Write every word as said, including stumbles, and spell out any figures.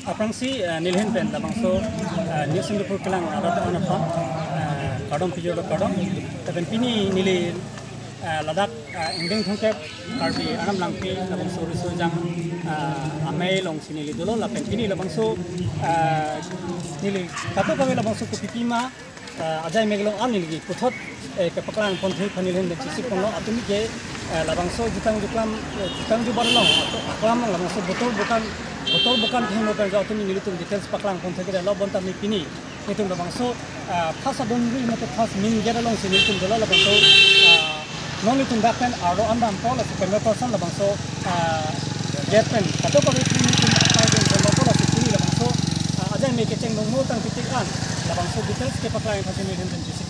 Aphrangsi, eh, neli ahin pen labangso, eh, New Singapore kelang arat an aphan, eh, kardom pajirlo, kardom. Lapen pini neli, eh, ladak, eh, ingdeng thomkep Karbi Anam Langpi labangso riso ejang, eh, amei alongsi neli dolo, lapen pini labangso, eh, neli kadokave labangso kopi pima, eh, ajai amek along arni neli puthot, eh, kepaklang ponthu aphan neli ahin pen chesik ponlo, atumi ke, eh, labangso jutang juklam, eh, jutang jubar along, ato aklam along labangso botol bokan, botol bokan thengno pen jo atumi nelitum details paklang ponthu kedetlo, bonta mi pini nelitum labangso, eh, first adon ri mate first main gate alongsi nelitum dolo, labangso, eh, non nelitum dak pen arlo an dampo, lasi camera person labangso, eh, gate pen kadokave nelitum apai pen dolo, lasi pini labangso, eh, ajai amek kecheng nongmo tang titik an labangso details kepaklang aphansi neli ahin pen chesik